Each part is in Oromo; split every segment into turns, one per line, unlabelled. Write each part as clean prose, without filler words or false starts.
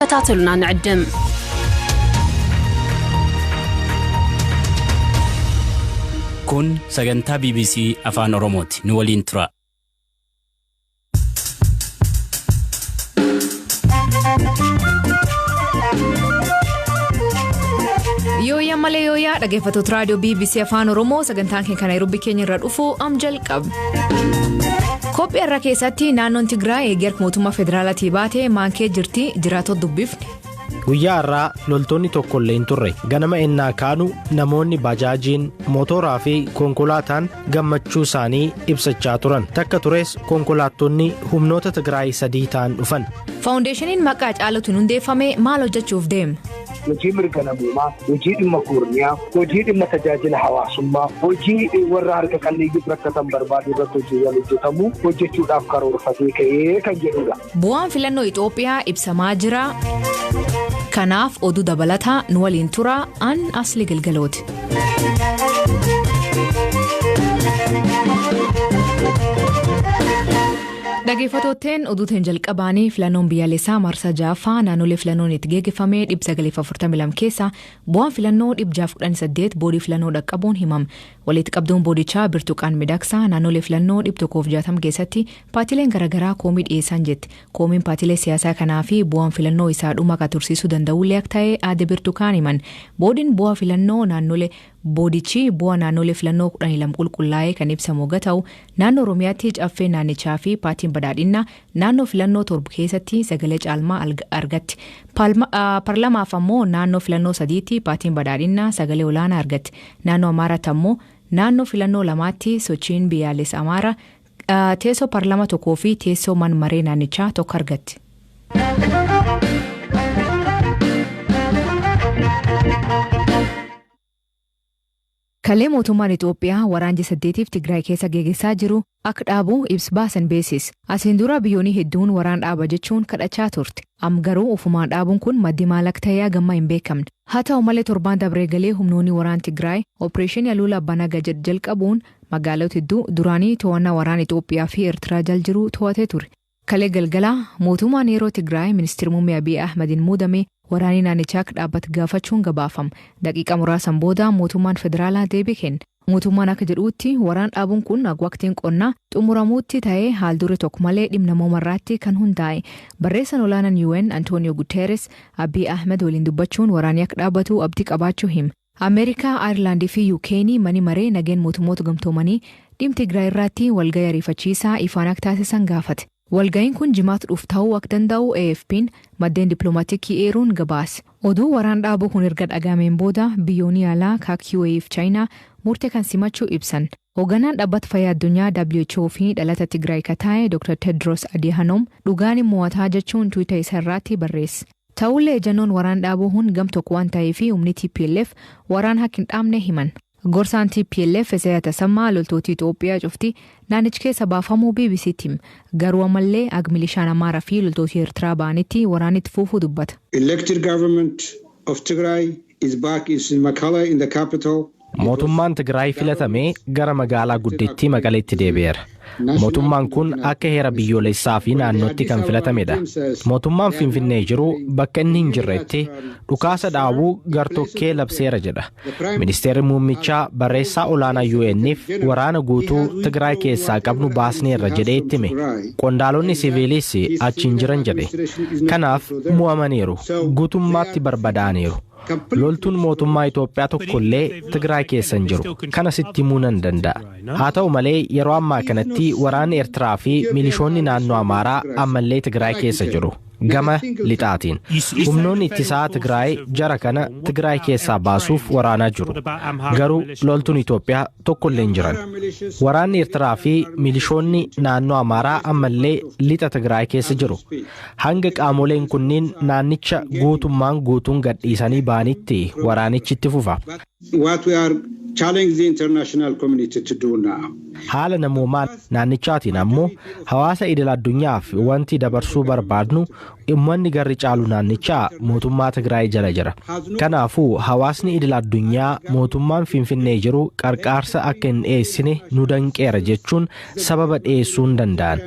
ክትከታተሉና ንዕድም።
Kun sagantaa BBC Afaan Oromooti. Nu waliin tura.
Yooyyaa malee yooyyaa, dhaggeeffattoota raadiyoo BBC Afaan Oromoo, sagantaan keenya kan Naayiroobii keenya irra dhufu am jalqaba. Qophii har'a keessatti, naannoon Tigraay eegee harka mootummaa federaalaatii baatee maankee jirti, jiraatota dubbifne.
Guyyaa har'aa loltoonni tokkollee hin turre. Ganama ennaa kaanu namoonni baajaajiin, motoraa fi konkolaataan gammachuu isaanii ibsachaa turan. Takka tures konkolaattonni humnoota Tigraay sadii ta'an dhufan.
Faawundeeshiniin maqaa Haacaaluutiin hundeeffame maal hojjechuuf deema?
Hojii mirga namoomaa, hojii dhimma koorniyaa, hojii dhimma tajaajila hawaasummaa, hojii warra harka qalleeyyiif rakkatan barbaadu irratti hojiiwwan hojjetamu hojjechuudhaaf karoorfatee ka'ee kan jedhudha.
Bu'aan filannoo Itoophiyaa ibsamaa jira. Kanaaf oduu dabalataa nu waliin tura, an Asli Galgalooti. Dhaggeeffattootteen, oduuteen jalqabaanii, filannoon biyyaalessaa marsaa ja'affaa naannolee filannoon itti geggeeffame 942 keessa bu'aan filannoo 618 boodii filannoo dhaqqabuun himama. Walitti qabduun boodichaa Birtuqaan Midaqsaa naannolee filannoo 160 keessatti paartiileen garaagaraa koomii dhiyeessan jetti. Koomiin paartiilee siyaasaa kanaa fi bu'aan filannoo isaa dhuma akka tursiisuu danda'ullee akka ta'e aadde Birtukaan himan. Boodiin bu'aa filannoo naannolee Boodichi bu'aa naannolee filannoo 12 qulqullaa'ee kan ibsamu yoo ta'u, naannoo Oromiyaatti caffee naannichaa fi paartiin badhaadhinnaa naannoo filannoo 7 keessatti sagalee caalmaa argatti. Parlamaaf ammoo naannoo filannoo sadiitti paartiin badhaadhinnaa sagalee olaanaa argatti. Naannoo Amaaraatti ammoo naannoo filannoo lamaatti sochiin biyyaalessa Amaaraa teessoo parlama tokkoo fi teessoo man maree naannichaa tokko argatti. Kalee mootummaan Itoophiyaa waraana ji'a 8f Tigraay keessa geggeessaa jiru akka dhaabu ibsa baasan beeksise. Asiin dura biyyoonni hedduun waraan dhaaba jechuun kadhachaa turte. Amma garuu ofumaan dhaabuun kun maddi maal akka ta'e gammaa hin beekamne. Haa ta'u malee, torbaan dabree galee humnoonni waraan Tigraay opereeshinii Aluula Abbaa jalqabuun magaalota hedduu duraanii to'annaa waraana Itoophiyaa fi Eertiraa jal jiru to'atee ture. Kalee galgalaa mootummaan yeroo Tigraay ministeera muummee Abiy Ahmediin muudame waraanni naannichaa akka dhaabbatu gaafachuun gabaafama. Daqiiqa muraasan booda mootummaan federaalaa deebii kenne. Mootummaan akka jedhutti waraan dhaabuun kun waqtiin qonnaa xumuramuutti ta'ee haal dure tokko malee dhimma namoomarraatti kan hundaa'e. Barreessaan olaanaan UN Antonio Guterres Abiy Ahmed waliin dubbachuun waraanni akka dhaabbatu abdii qabaachuu hima. Ameerikaa, Ayirlaandii fi UK'n mani maree nageen mootummoota gamtoomanii dhimma Tigraay irratti walgahii ariifachiisaa ifaan akka taasisan gaafate. Walga'iin kun jimaata dhufu ta'uu akka danda'u AFP'n maddeen dippiloomaatiikii eeruun gabaase. Oduu waraan dhaabuu kun erga dhagaameen booda biyyoonni alaa akka UAE fi Chaayinaa murtee kan simachuu ibsan. Hoogganaan dhaabbata fayyaa addunyaa WHO fi dhalata Tigraay kan ta'e Dr. Tedros Adhanom dhugaan mo'ataa jechuun Twitter isa irratti barreesse. Ta'ullee, ejannoon waraan dhaabuu kun gam tokko waan ta'eef humni TPLF waraan akka hin dhaabne himan. Gorsaan TPLF Isaiah Tasammaa loltoota Itoophiyaa cufti naannicha keessa baafamuu BBC'tti hima. Garuu ammallee ag milishaan Amaaraa fi loltoota Eertiraa ba'anitti waraanni itti fufuu dubbata.
Elected government of Tigray is back in Mekelle, in the capital.
Mootummaan Tigraay filatamee gara magaalaa guddittii Maqaleetti deebi'eera. Mootummaan kun akka heera biyyoolessaa fi naannootti kan filatamedha. Mootummaan Finfinnee jiru bakka inni hin jirretti dhukaasa dhaabuu gartokkee labseera jedha. Ministeerri muummichaa barreessaa olaanaa UN'if waraana guutuu Tigraay keessaa qabnu baasneerra jedhee itti hime. Qondaalonni siviiliis achi hin jiran jedhe. Kanaaf mo'amaniiru. Guutummaatti barbadaa'aniiru. Loltuun mootummaa Itoophiyaa tokkollee Tigraay keessa hin jiru. Kana sitti himuu nan danda'a. Haa ta'u malee, yeroo ammaa kanatti waraanni Eertiraa fi milishoonni naannoo Amaaraa ammallee Tigraay keessa jiru. Gama lixaatiin. Humnoonni ittisaa Tigraay jara kana Tigraay keessaa baasuuf waraanaa jiru. Garuu loltuun Itoophiyaa tokkollee hin jiran. Waraanni Eertiraa fi milishoonni naannoo Amaaraa ammallee lixa Tigraay keessa jiru. Hanga qaamoleen kunniin naannicha guutummaan guutuun gadhiisanii ba'anitti waraanichi itti fufa.
What we are challenging the international community to do now.
Haala namoomaa naannichaatiin ammoo hawaasa idil addunyaaf wanti dabarsuu barbaadnu Uummanni garri caalu naannichaa mootummaa Tigraay jala jira. Kanaafuu hawaasni idil addunyaa mootummaan Finfinnee jiru qarqaarsa akka hin dhiyeessine nu danqeera jechuun sababa dhiyeessuu hin danda'an.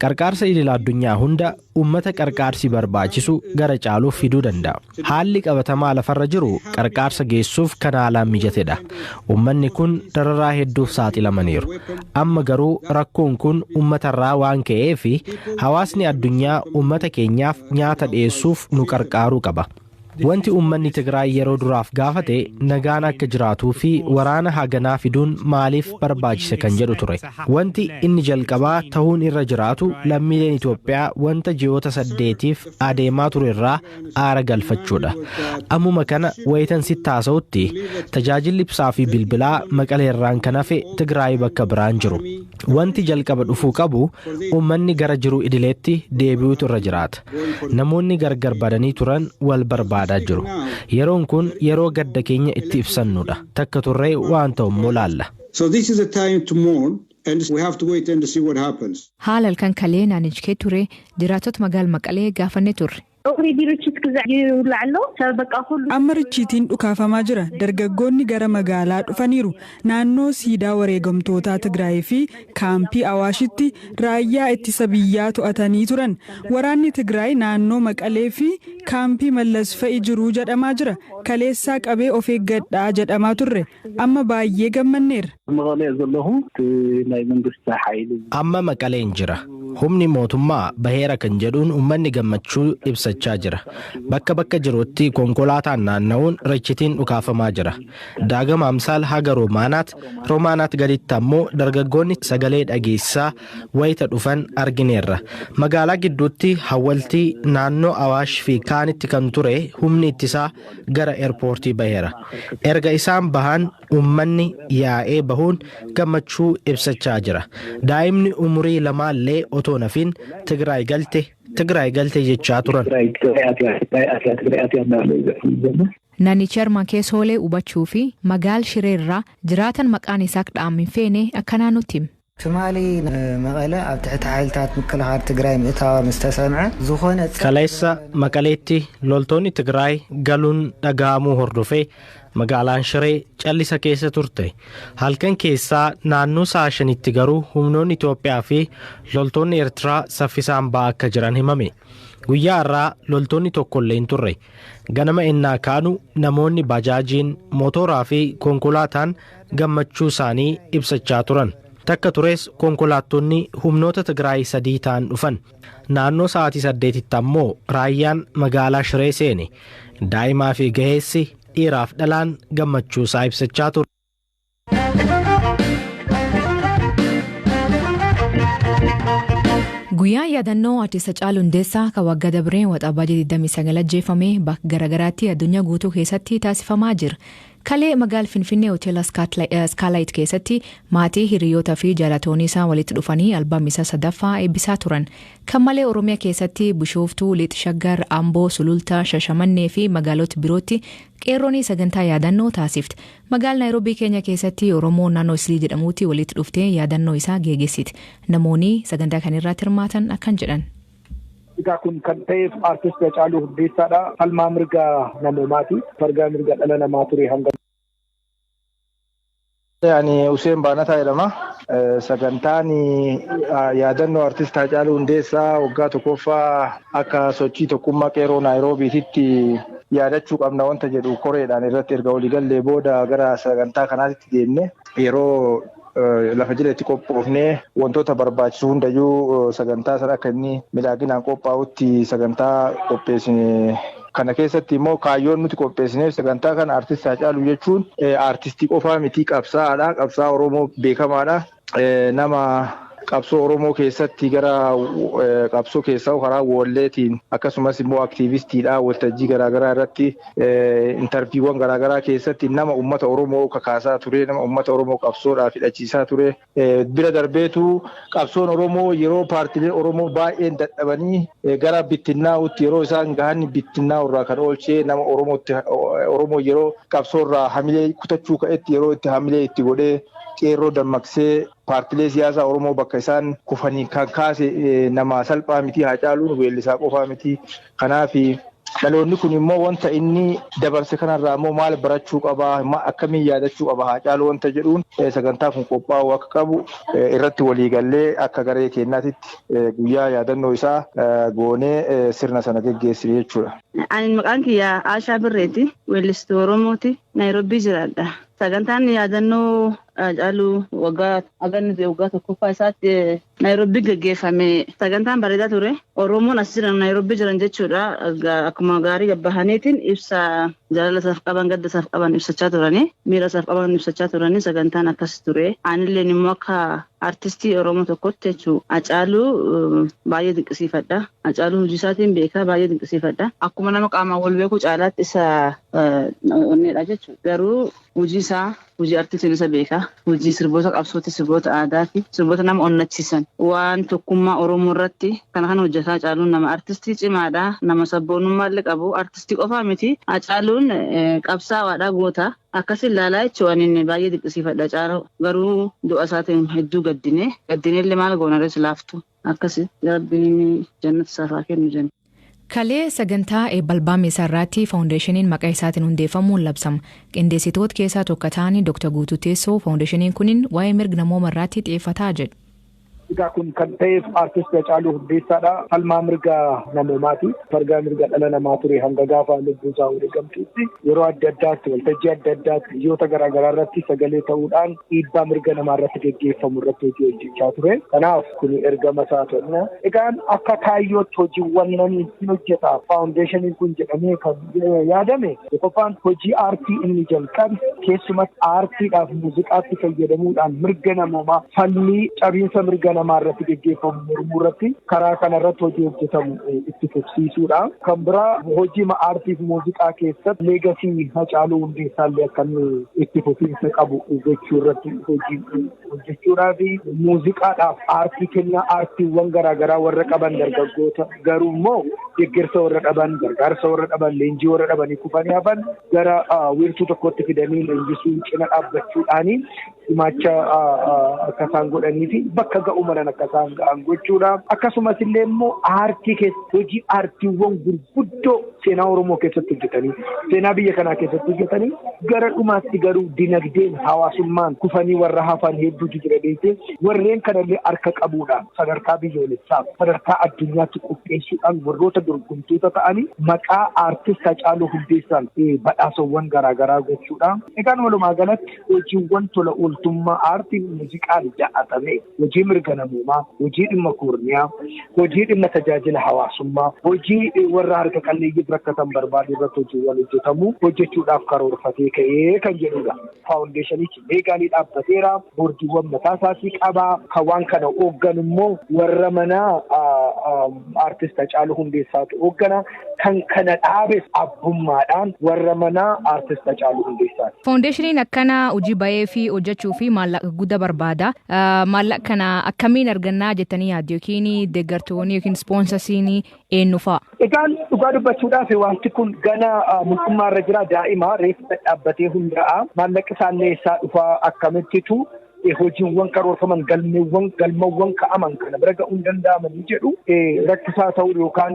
Qarqaarsa idil addunyaa hunda uummata qarqaarsi barbaachisu gara caaluuf fiduu danda'a. Haalli qabatamaa lafarra jiru qarqaarsa geessuuf kan haalaan mijatedha. Uummanni kun dararaa hedduuf saaxilamaniiru. Amma garuu rakkoon kun uummatarraa waan ka'eef hawaasni addunyaa uummata keenyaaf nyaata dhiyeessuuf nu qarqaaruu qaba. Wanti uummanni Tigraay yeroo duraaf gaafate nagaan akka jiraatuu fi waraana haganaa fiduun maaliif barbaachise kan jedhu ture. Wanti inni jalqabaa ta'uun irra jiraatu lammiileen Itoophiyaa wanta ji'oota 8f adeemaa ture irraa aara galfachuudha. Ammuma kana wayitan sitti haasa'utti tajaajilli ibsaa fi bilbilaa Maqaleerraan kan hafe Tigraay bakka biraan jiru. Wanti jalqaba dhufuu qabu uummanni gara jiru idileetti deebi'uutu irra jiraata. Namoonni gargar badanii turan wal barbaadaa jiru. Yeroon kun yeroo gadda keenya itti ibsannudha. Takka turree waan ta'u immoo laalla.
So this is a time to mourn and we have to wait and see what happens.
Haala halkan kalee naannichi ture jiraattota magaala Maqalee gaafannee turre.
Amma richiitiin dhukaafamaa jira. Dargaggoonni gara magaalaa dhufaniiru. Naannoo siidaa wareegamtootaa Tigraay fi kaampii Awaashitti raayyaa ittisa biyyaa to'atanii turan. Waraanni Tigraay naannoo Maqalee fi kaampii Mallas fa'i jiruu jedhamaa jira. Kaleessaa qabee of eeggadhaa jedhamaa turre. Amma baay'ee gammanneerra.
Amma Maqaleen jira. Humni mootummaa baheera kan jedhuun uummanni gammachuu ibsachaa jira. Bakka bakka jirutti konkolaataan naanna'uun richitiin dhukaafamaa jira. Daagama Amsaal haga Roomaanaat, Roomaanaat gaditti ammoo dargaggoonni sagalee dhageessaa wayita dhufan argineerra. Magaalaa gidduutti hawwaltii naannoo Awaash fi kaanitti kan ture humni ittisaa gara eerpoortii baheera. Erga isaan bahan uummanni yaa'ee bahuun gammachuu ibsachaa jira. Daa'imni umurii lamaallee otoo nafin Tigraay galte, Tigraay galte jechaa turan.
Naannichi armaan keessa oolee hubachuu fi magaal Shireerraa jiraatan maqaan isaa dhaam hin feene akka naannootti hime.
ትማሊ መቐለ ኣብ ትሕቲ ሓይልታት ምክልኻል ትግራይ ምእታዋ ምስ ተሰምዐ ዝኾነ
Kaleessa Maqaleetti loltoonni Tigraay galuun dhaga'amuu hordofee magaalaan Shiree callisa keessa turte. Halkan keessaa naannoo sa'a 5tti garuu humnoonni Itoophiyaa fi loltoonni Eertiraa saffisaan ba'aa akka jiran himame. Guyyaa har'aa loltoonni tokkollee hin turre. Ganama ennaa kaanu namoonni baajaajiin, mootoraa fi konkolaataan gammachuu isaanii ibsachaa turan. Takka tures konkolaattonni humnoota Tigraay 3 ta'an dhufan. Naannoo sa'aatii 8tti ammoo raayyaan magaalaa Shiree seene. Daa'imaa fi gaheessi dhiiraaf dhalaan gammachuu isaa ibsachaa ture.
Guyyaan yaadannoo Artist Hacaaluu Hundeessaa kan waggaa dabreen Waxabajjii 29 ajjeefame bakka garaagaraatti addunyaa guutuu keessatti taasifamaa jira. Kalee magaala Finfinnee hoteela Iskaalaayit keessatti maatii, hiriyootaa fi jaalatoonni isaa walitti dhufanii albaamii isaa sadaffaa eebbisaa turan. Kan malee Oromiyaa keessatti Bishooftuu, Lixa Shaggar, Amboo, Sulultaa, Shashamannee fi magaalota birootti qeerroon sagantaa yaadannoo taasifte. Magaala Naayiroobii keenya keessatti Oromoo naannoo Islii jedhamuutti walitti dhuftee yaadannoo isaa geggeessite. Namoonni sagantaa kana irratti hirmaatan akkan jedhan.
Egaa kun kan ta'eef Artist Hacaaluu Hundeessaadha. Falmaa mirga namoomaati. Falmaa mirga dhala namaa ture hanga.
Ani Hussein Baanataa jedhama. Sagantaan yaadannoo Artist Hacaaluu Hundeessaa waggaa tokkoffaa akka sochii tokkummaa qeerroo Naayiroobiititti yaadachuu qabna wanta jedhu koreedhaan irratti erga waliigallee booda gara sagantaa kanaatti deemne yeroo lafa jireetti qophoofnee wantoota barbaachisu hundayyuu sagantaa sana akka inni miidhaginaan qophaa'utti sagantaa qopheessine. Kana keessatti immoo kaayyoon nuti qopheessineef sagantaa kana Artist Hacaaluu jechuun artistii qofaa miti, qabsaa'aadha. Qabsaa'aa Oromoo beekamaadha. Nama qabsoo Oromoo keessatti gara qabsoo keessaa karaa woolleetiin akkasumas immoo aktiivistiidha. Waltajjii garaagaraa irratti intarviiwwan garaagaraa keessatti nama uummata Oromoo kakaasaa ture, nama uummata Oromoo qabsoodhaaf hidhachiisaa ture. Bira darbeetu qabsoon Oromoo yeroo paartiileen Oromoo baay'een dadhabanii gara bittinnaa'utti yeroo isaan gahan bittinnaa'u irraa kan oolchee nama Oromootti Oromoo yeroo qabsoo irraa hamilee kutachuu ka'etti yeroo itti hamilee itti godhee qeerroo dammaqsee Paartilee siyaasaa Oromoo bakka isaan kufanii kan kaase nama salphaa miti. Haacaaluun weellisaa qofaa miti. Kanaaf dhaloonni kun immoo wanta inni dabarse kanarraa immoo maal barachuu qabaa, akkamiin yaadachuu qaba Haacaaluu wanta jedhuun sagantaa kun qophaa'uu akka qabu irratti waliigallee akka garee keenyaatitti guyyaa yaadannoo isaa goonee sirna sana geggeessine jechuudha.
Ani maqaan kiyya Aashaa Birreeti. Weellistuu Oromooti. Naayiroobii jiraadha. Sagantaan yaadannoo Haacaaluu waggaa haganni waggaa tokkoffaa isaatti Naayiroobii gaggeeffame. Sagantaan bareedaa ture. Oromoon as jiran, Naayiroobii jiran jechuudha. Akkuma gaarii gabbahaniitiin ibsa jaalala isaaf qaban, gadda isaaf qaban ibsachaa turanii, miira isaaf qaban ibsachaa turanii, sagantaan akkas ture. Anilleen immoo akka artistii Oromoo tokkotti jechuudha. Haacaaluu baay'ee dinqisiifadha. Haacaaluu hojii isaatiin beekaa, baay'ee dinqisiifadha. Akkuma nama qaamaan wal beeku caalaatti isa onneedha jechuudha. Garuu hojii isaa, hojii artistiin isa beeka. Hojii sirboota qabsooti, sirboota aadaa fi sirboota nama onnachiisan. Waan tokkummaa Oromoo irratti kana kana hojjetaa Hacaaluun nama artistii cimaadha. Nama sabboonummaa illee qabu. Artistii qofaa miti. Hacaaluun qabsaawaadha, goota. Akkasin ilaalaa jechuun ani baay'ee dinqisiifadha Hacaaluu. Garuu du'a isaatiin hedduu gaddine. Gaddine illee maal goona laaftu. Akkasi, Rabbiin jannata isaaf haa kennu jenna.
Kalee sagantaa eebba albaamii isaa irratti faawundeeshiniin maqaa isaatiin hundeeffamuun labsama. Qindeessitoota keessaa tokko ta'anii Dr. Guutuu Teessoo faawundeeshiniin kunin waa'ee mirga namooma irratti xiyyeeffataa jedhu.
Egaa kun kan ta'eef Aartist Hacaaluu Hundeessaadha. Falmaa mirga namoomaati. Falmaa mirga dhala namaa ture hanga gaafa lubbuu isaa wareegamtuutti yeroo adda addaatti, waltajjii adda addaatti, biyyoota garaagaraa irratti sagalee ta'uudhaan dhiibbaa mirga namaa irratti geggeeffamu irratti hojii hojjechaa ture. Kanaaf kun ergama isaa ta'udha. Egaan akka kaayyootti hojiiwwan namni hin hojjeta faawundeeshiniin kun jedhamee kan yaadame, tokkoffaan hojii aartii inni jalqabe, keessumatti aartiidhaaf muuziqaatti fayyadamuudhaan mirga namoomaa, falmii cabiinsa mirga namaa irratti geggeeffamu mormuu irratti, karaa kana irratti hojii hojjetamu itti fufsiisuudha. Kan biraa hojii aartii fi muuziqaa keessatti legacy Hacaaluu Hundeessaa illee akka inni itti fufiinsa qabu gochuu irratti hojii hojjechuudhaa fi muuziqaadhaaf aartii kennaa aartiiwwan garaagaraa warra qaban, dargaggoota garuu immoo deeggarsa warra dhaban, gargaarsa warra dhaban, leenjii warra dhabanii kufanii hafan gara wiirtuu tokkotti fidanii leenjisuun cina dhaabbachuudhaanii gumaacha akka isaan godhanii fi bakka ga'uu malan akka isaan ga'an gochuudha. Akkasumas illee immoo aartii keessatti hojii aartiiwwan gurguddoo seenaa Oromoo keessatti hojjetanii, seenaa biyya kanaa keessatti hojjetanii, gara dhumaatti garuu dinagdeen hawaasummaan kufanii warra hafan hedduutu jira beektee, warreen kanallee harka qabuudhaan sadarkaa biyyoolessaa, sadarkaa addunyaatti qopheessuudhaan warroota dorgomtoota ta'anii maqaa Aartist Hacaaluu Hundeessaan badhaasawwan garaagaraa gochuudha. Egaan walumaa galatti hojiiwwan tola ooltummaa aartiin muuziqaan ja'atame, hojii mirga namoomaa, hojii dhimma koorniyaa, hojii dhimma tajaajila hawaasummaa, hojii warra harka qalleeyyiif rakkatan barbaadu irratti hojiiwwan hojjetamu hojjechuudhaaf karoorfatee ka'ee kan jedhudha. Faawundeeshinichi legally dhaabbateera, boordiiwwan mataa isaatii qaba. Kan waan kana hoogganu immoo warra manaa Aartist Hacaaluu Hundeessaatu hooggana. Kan kana dhaabes abbummaadhaan warra manaa Aartist Hacaaluu Hundeessaati.
Faawundeeshiniin akkana hojii bahee fi hojjechuu fi maallaqa guddaa barbaada. Maallaqa kana akkamiin argannaa jettanii yaaddu, yookiin deeggartoonni yookiin ispoonsasiin eenyu fa'a?
Egaan dhugaa dubbachuudhaaf wanti kun gana mootummaa irra jira, daa'ima reefu dhaabbatee hundaa'a. Maallaqi isaallee eessaa dhufaa, akkamittitu hojiiwwan karoorfaman, galmeewwan galmawwan ka'aman kana bira ga'uun danda'amanii jedhu rakkisaa ta'uu yookaan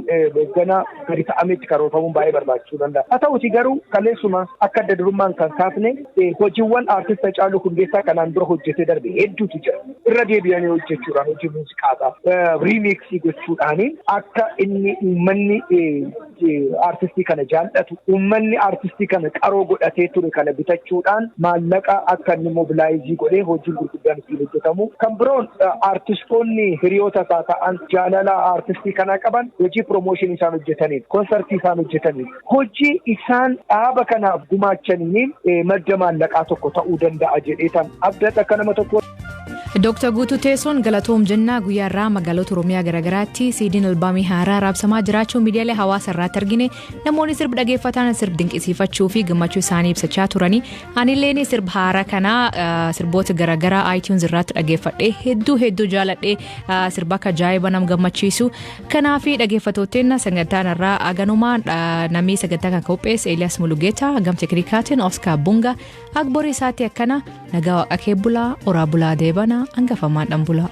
gana gadi ta'ametti karoorfamuun baay'ee barbaachisuu danda'a. Haa ta'uti garuu kaleessuma akka adda durummaan kan kaafne hojiiwwan Aartist Hacaaluu Hundeessaa kanaan dura hojjetee darbe hedduutu jira. Irra deebi'anii hojjechuudhaan, hojii muuziqaataa remix gochuudhaan akka inni uummanni aartistii kana jaallatu, uummanni aartistii kana qaroo godhatee ture kana bitachuudhaan maallaqa akka inni mobilize godhee hojii gurguddaan ittiin hojjetamu. Kan biroon aartistoonni hiriyoota isaa ta'an, jaalala aartistii kanaa qaban, hojii promotion isaan hojjetaniif, konsartii isaan hojjetaniif, hojii isaan dhaaba kanaaf gumaachaniin madda maallaqaa tokko ta'uu danda'a jedhee tan abdadha akka nama tokko.
Dooktar Guutuu Teessoon galatoom jennaa. Guyyaa irraa magaalota Oromiyaa garaagaraatti siidiin albaamii haaraa raabsamaa jiraachuu miidiyaalee hawaasa irraatti argine. Namoonni sirba dhageeffatan sirba dinqisiifachuu fi gammachuu isaanii ibsachaa turanii. Anilleen sirba haaraa kanaa, sirboota garaagaraa iTunes irraatti dhageeffadhe, hedduu hedduu jaaladhe, sirba akka ajaa'iba nama gammachiisu. Kanaaf dhaggeeffattootni, sagantaan irraa aganumaa. Namni sagantaa kan qopheesse Eliyaas Mulugeetaa, gam teeknikaatiin Oscar Bunga. Akborii isaatti akkana nagaa waaqa kee bulaa, oraa bulaa, deebana. Hangafamaan dhan bulaa.